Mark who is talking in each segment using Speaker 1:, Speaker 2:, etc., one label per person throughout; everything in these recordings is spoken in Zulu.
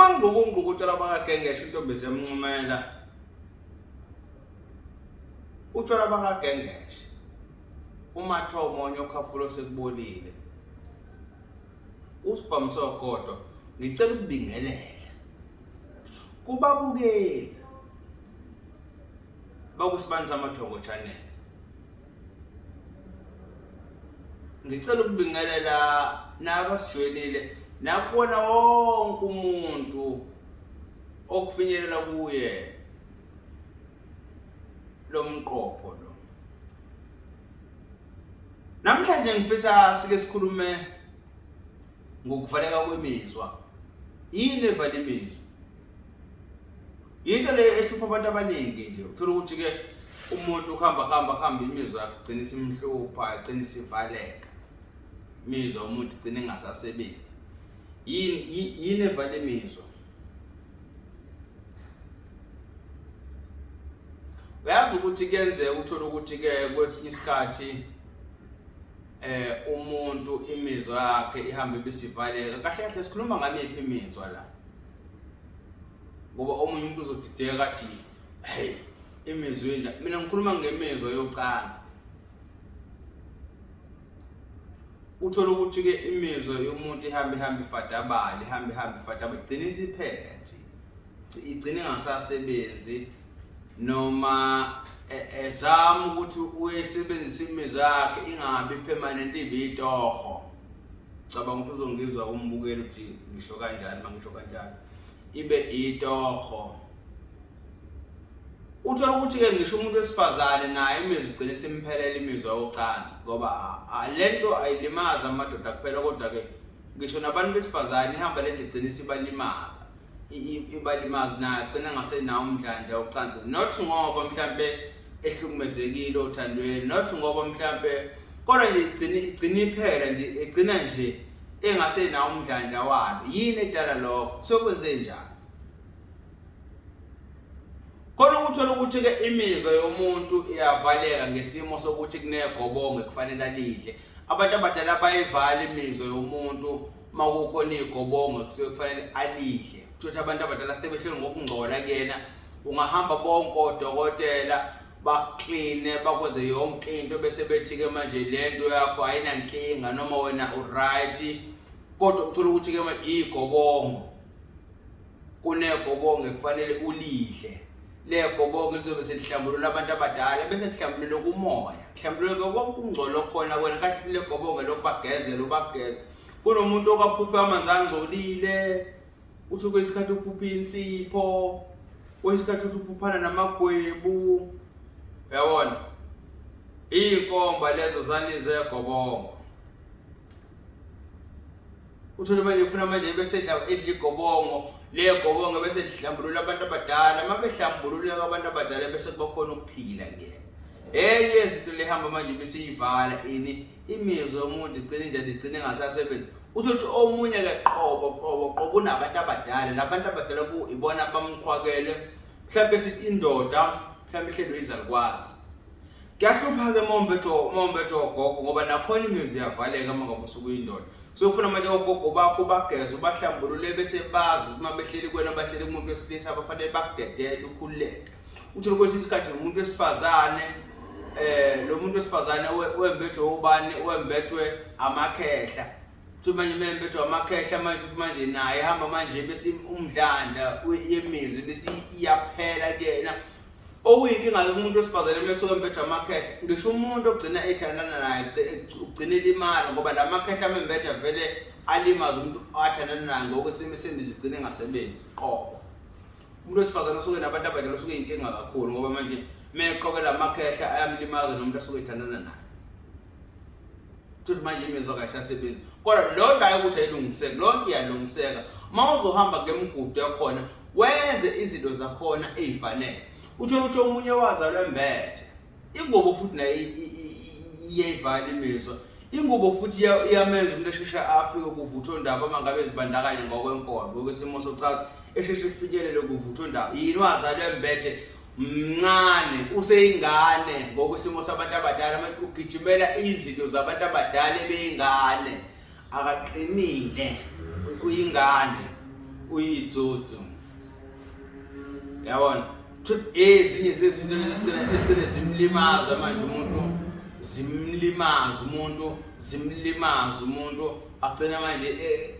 Speaker 1: UMangqukungquku utshwala bakaGengeshe intombi ziyamncumela. Utshwala bakaGengeshe. UMathomo onyokhafula osekubolile. Usibhamu sogodo ngicela ukubingelela. Kubabukeli bakusibani samathongo channel. Ngicela ukubingelela nabasijoyinile nakubona wonke umuntu okufinyelela kuye lo mqopho lo. Namhlanje ngifisa sike sikhulume ngokuvaleka kwemizwa. Yini evala imizwa? Yinto le ehlupha abantu abaningi nje. Uthola ukuthi ke umuntu uhamba hamba hamba imizwa yakhe igcina isimhlupha, igcina isivaleka. Imizwa umuntu igcina ingasasebenzi. Yini yini evala imizwa? Uyazi ukuthi kuyenzeka uthole ukuthi ke kwesinye isikhathi umuntu imizwa yakhe ihambe ibisivaleka. Kahle kahle sikhuluma ngamiphi imizwa la? Ngoba omunye umuntu uzodideka athi hey imizwa enja. Mina ngikhuluma ngemizwa yocansi. Uthola ukuthi ke imizwa yomuntu ihambe ihambe ifadabale, ihambe ihambe ifadabale, igcine isiphela nje. Igcine ingasasebenzi noma ezama ukuthi uyisebenzise imizwa yakhe ingabi permanent ibe itoho. Cabanga ukuthi uzongizwa umbukeli ukuthi ngisho kanjani uma ngisho kanjalo. Ibe itoho. Uthola ukuthi-ke ngisho umuntu wesifazane naye imizwa igcine isimphelela imizwa yocansi ngoba le nto ayilimazi amadoda kuphela kodwa-ke ngisho nabantu besifazane ihamba le nto igcine isibalimaza ibalimazi naye agcine engasenawo umdlandla wocansi not ngoba mhlampe ehlukumezekile othandweni not ngoba mhlampe kodwa nje igcine igcine iphela nje igcina nje engasenawo umdlandla walo. Yini edala lokho? Kusuke kwenze njani? Khona ukuthola ukuthi-ke imizwa yomuntu iyavaleka ngesimo sokuthi kunegobongo ekufanele alidle. Abantu abadala bayivala imizwa yomuntu uma kukhona igobongo kusuke kufanele alidle. Kuthiwa ukuthi abantu abadala sebehleli ngokungcola kuyena, ungahamba bonke odokotela bakukline bakwenze yonke into bese bethi-ke manje le nto yakho ayinankinga noma wena u-right, kodwa uthole ukuthi-ke manje igobongo kunegobongo ekufanele ulidle. Legobongo lizobe selihlambulula abantu abadala bese kuhlambulule kumoya, kuhlambululeke konke ukungcola okukhona kuwena. Kahle legobongo lokhu bagezele ubageze. Kunomuntu okaphuphe amanzi angcolile, uthi kwesikhathi uphuphe insipho, kwesikhathi uthi uphuphana namagwebu. Uyabona? Iy'nkomba lezo zanizegobongo. Uthole manje ufuna manje bese edla edla igobongo, le gobongo bese lihlambulula abantu abadala. Uma behlambululeka abantu abadala bese kuba khona ukuphila kuyena. Enye yezinto lehamba manje bese iyivala ini imizwa yomuntu igcine njani igcine engasasebenzi. Uthole ukuthi omunye ke qobo qobo qobo unabantu abadala, labantu abadala ku ibona abamqhwakele. Mhlawumbe sithi indoda mhlawumbe ihlelwe izalukwazi. Kuyahlupha-ke uma umbethe ogogo ngoba nakhona imizwa iyavaleka uma ngabe usuke uyindoda. So kufuna manje ogogo bakho ubageze ubahlambulule bese bazi ukuthi uma behleli kuwena bahleli kumuntu wesilisa abafanele bakudedele ukhululeke. Uthole kwesinye isikhathi nomuntu wesifazane lo muntu wesifazane wembethwe ubani wembethwe amakhehla. Uthi manje membethwe amakhehla manje uthi manje naye ehamba manje bese umdlandla yemizwa bese iyaphela kuyena. Okuyinkinga-ke kumuntu wesifazane uma esuke embethwe amakhehla, ngisho umuntu ogcina ethandana naye ugcina elimala ngoba la makhehla amembetha vele alimaze umuntu athandana naye ngokwesimo esimbi zigcine engasebenzi qobo. Umuntu wesifazane osuke nabantu abadala usuke inkinga kakhulu ngoba manje uma eqoke la makhehla ayamlimaza nomuntu asuke ethandana naye. Futhi manje imizwa kayisasebenzi. Kodwa leyo nto ukuthi ayilungiseki, leyo nto iyalungiseka. Uma uzohamba ngemigudu yakhona, wenze izinto zakhona ey'fanele. Uthole ukuthi omunye wazalwa embethe. Ingubo futhi nayo iyayivala imizwa. Ingubo futhi iyamenza umuntu esheshe afike kuvuthondaba uma ngabe ezibandakanya ngokwenkolo, ngokwesimo socansi, esheshe ifinyelele kuvuthondaba. Yini wazalwa embethe mncane useyingane ngokwesimo sabantu abadala manje ugijimela izinto zabantu abadala ebeyingane akaqinile uyingane. Uyitsotsi. Yabona? Ezinye zezinto lezi ezigcine zimlimaza manje umuntu, zimlimaza umuntu, zimlimaza umuntu agcina manje e,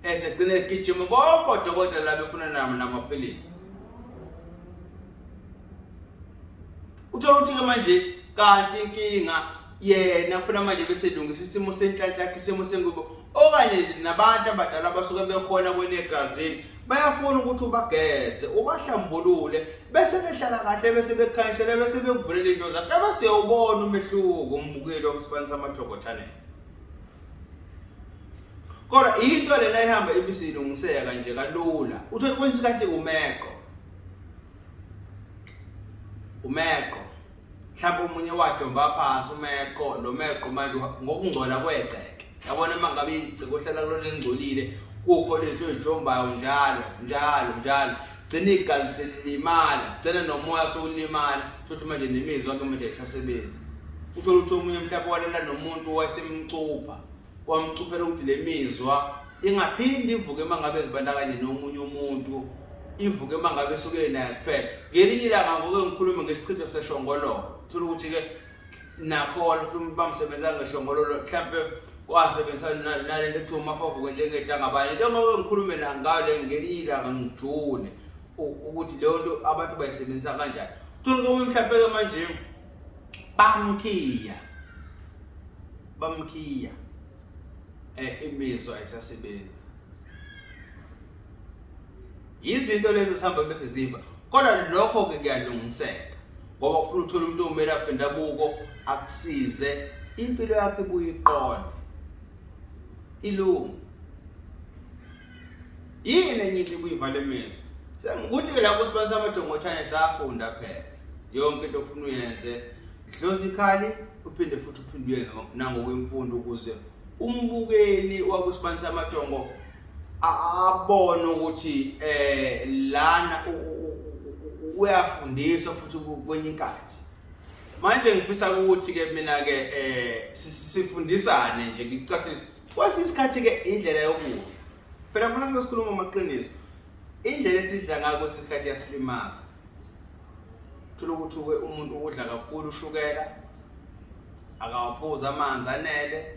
Speaker 1: esegcina egijima bonke odokotela la befuna namaphilisi. Uthola ukuthi-ke manje kanti inkinga yena kufuna manje bese lungisa isimo senhlanhla yakhe, isimo sengubo, okanye nabantu abadala abasuke bekhona kwena egazini bayafuna ukuthi ubageze, ubahlambulule, bese behlala kahle, bese bekukhanyisela, bese bekuvulela into zakho. Kaba siyawubona umehluko umbukeli wakusibani samathoko channel. Kodwa into lena ihamba ibisilungiseka nje kalula. Uthole kwesinye isikhathi umeqo. Umeqo. Mhlawumbe omunye wajomba phansi umeqo, lo meqo manje ngokungcola kwegceke. Yabona uma ngabe igceke ohlala kulona lingcolile, kukhona izinto oyijombayo njalo, njalo, njalo. Gcina igazi selilimala, gcina nomoya sewulimala, uthole manje nemizwa ke manje ayisasebenzi. Uthole ukuthi omunye mhlawumbe walala nomuntu wayesemcupha. Wamcuphela ukuthi le mizwa ingaphinde ivuke uma ngabe zibandakanye nomunye umuntu, ivuke uma ngabe esuke naye kuphela. Ngelinye ilanga ngoke ngikhulume ngesichitho seshongololo, uthola ukuthi-ke nakhona umuntu bamsebenza ngeshongololo, mhlampe wasebenzisa nale nto ekuthiwa umafavuke njengetangabane. Into ngoke ngikhulume la ngayo le ngelinye ilanga ngijule ukuthi leyo nto abantu bayisebenzisa kanjani. Uthola ukuthi mhlampe-ke manje bamkhiya bamkhiya eh imizwa ayisasebenzi. Izinto lezi sihamba bese ziva, kodwa lokho ke kuyalungiseka ngoba ufuna uthola umuntu omelaphi wendabuko akusize impilo yakhe ibuye iqonde ilunge. Yini enye into ibuyivala imizwa? Sengikuthi-ke lapho sibani samajongothane safunda phela yonke into ofuna uyenze dlozikali, uphinde futhi uphinde uye nangokwemfundo ukuze umbukeli wakusibani samajongo abone ukuthi eh lana uyafundiswa futhi kwenye inkathi. Manje ngifisa ukuthi ke mina ke eh sifundisane nje, ngikucacise kwesinye isikhathi ke indlela yokudla. Phela funa sibe sikhuluma amaqiniso, indlela esidla ngayo kwesinye isikhathi iyasilimaza. Thola ukuthi umuntu udla kakhulu ushukela, akawaphuzi amanzi anele,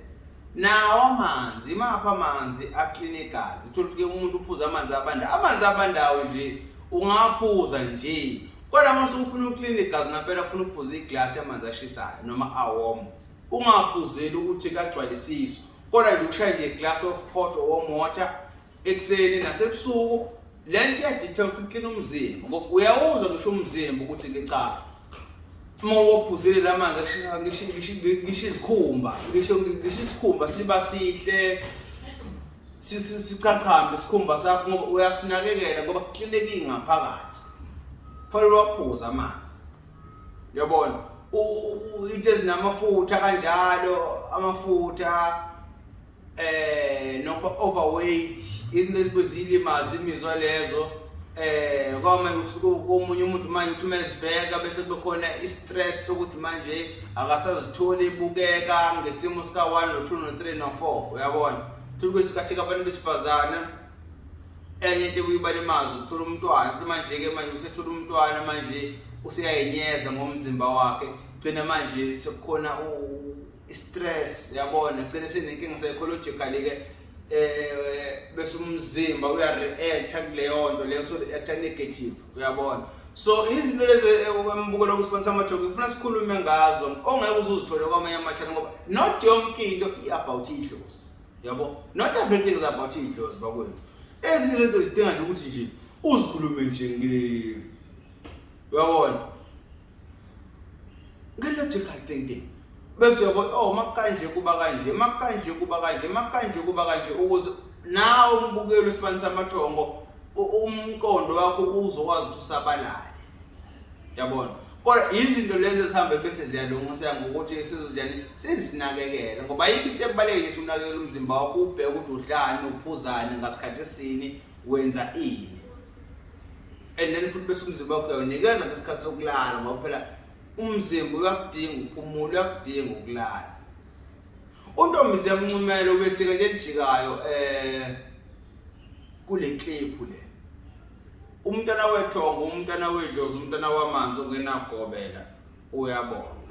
Speaker 1: nawo amanzi imaphi amanzi aklina igazi. Uthola ukuthi-ke umuntu uphuza amanzi abandayo, amanzi abandayo nje ungaphuza nje, kodwa uma usufuna uklina igazi ngampela kufuna ukuphuza iglasi yamanzi ashisayo noma awomo, ungaphuzeli ukuthi kagcwale isisu, kodwa nje ushaye nje glass of hot or warm water ekuseni nasebusuku. Le nto iya-detox, iklina umzimba, ngoba uyawuzwa ngisho umzimba ukuthi ke cha, uma uwaphuzile la manzi ashisa, ngisho izikhumba, ngisho isikhumba siba sihle, sichachambe isikhumba sakho, ngoba uyasinakekela, ngoba kuklinekile ngaphakathi. Kufanele uwaphuze amanzi, uyabona. Into ezinamafutha kanjalo, amafutha nokuba overweight, izinto ezibuzilimaza imizwa lezo. Kwamanje ukuthi komunye umuntu manje uthi uma ezibheka bese kube khona i-stress sokuthi manje akasazitholi ebukeka ngesimo sika-1 no-2 no-3 no-4, uyabona. Thola kwesikhathi abantu besifazane enye into ekuyibalimaza ukuthola umntwana. Futhi manje-ke manje usethola umntwana manje useyayinyeza ngomzimba wakhe, gcina manje sekukhona i-stress, yabona, gcina senenkinga psychologically-ke, bese umzimba uya-react-a kuleyo nto leyo, so react-a negative, uyabona. So izinto lezi embukelo kusibani samajoke kufuna sikhulume ngazo, ongeke uze uzithole kwamanye ama-channel, ngoba not yonke into i-about idlozi, yabo, not everything is about idlozi bakwethu. Ezinye izinto zidinga nje ukuthi nje uzikhulume nje nge, uyabona, nge-logical thinking, bese uyabona, oh makukanje kuba kanje, makukanje kuba kanje, makukanje kuba kanje, ukuze nawe umbukeli wesibani samathongo umqondo wakho uzokwazi ukuthi usabalale, yabona. Kodwa izinto lezi ezihambe bese ziyalungiseka ngokuthi sizinjani sizinakekele, ngoba ayikho into ebalulekile ukuthi unakekele umzimba wakho, ubheke ukuthi udlani, uphuzani, ngasikhathi esini, wenza ini, and then futhi bese umzimba wakho uyawunikeza ngesikhathi sokulala, ngoba phela umzimba uyakudinga ukuphumula, uyakudinga ukulala. Untombi siyamncumela ubesika nje elijikayo Kule clip le. Umntana wethongo, umntana wedlozi, umntana wamanzi ongenagobela uyabonga.